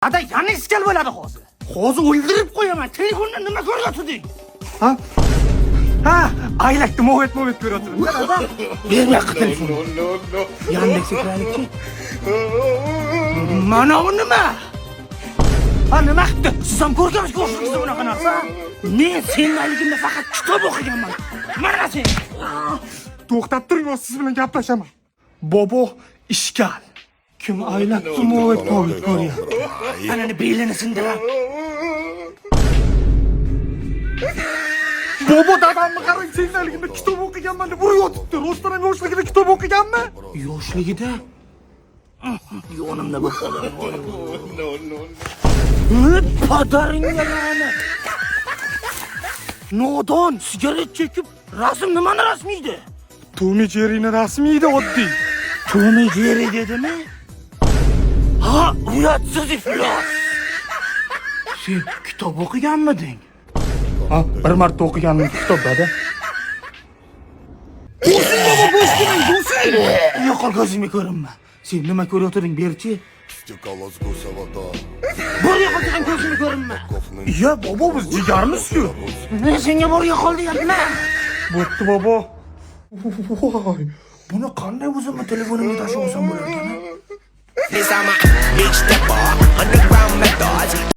Ada, yana ishkal bo'ladi hozir. Hozir o'ldirib qo'yaman. Telefonda nima ko'ryotding? Ha? Ha, aylakni movet movet ko'ryaptim. Dada. Ber bu yoqqa telefonni. Yandex kiraylikchi. Mana bu nima? Ha, nima qilibdi? Siz ham ko'rgansiz yoshligingizda bunaqa narsa? Men sendaligimda faqat kitob o'qiganman. Mana sen. To'xtab turing, hozir siz bilan gaplashaman. Bobo, ishkal. Kim aylakni movet movet ko'ryapti? Anani belini sindirar. Bobo, dadamni qarang, sendaligimda kitob o'qiganman deb urib yotibdi. Rostdan ham yoshligida kitob o'qiganmi? Yoshligida yonimda bir odam bor. Padaringga la'nat. Nodon sigaret chekib rasm, nimani rasmi edi? Tomi Jerryni rasmi edi, oddiy. Tomi Jerry dedimi? Ha, uyatsiz iflos. Sen kitob o'qiganmiding? Ha, bir marta o'qigandim kitob, dada. Bobо, bo'sh turing, bo'sh. Yo'qol, ko'zimga ko'rinma. Sen nima ko'rayotganding, berchi? Стекала с гуся вода. Bor, yo'qol degan, ko'zimga ko'rinma. Iya, bobo, biz jigarmiz-ku. Men senga bor, yo'qol deyapman. Bo'pti, bobo. Voy, buni qanday o'zimni telefonimga tashlab olsam bo'lar ekan, a? This I'm a big stepper, underground methods.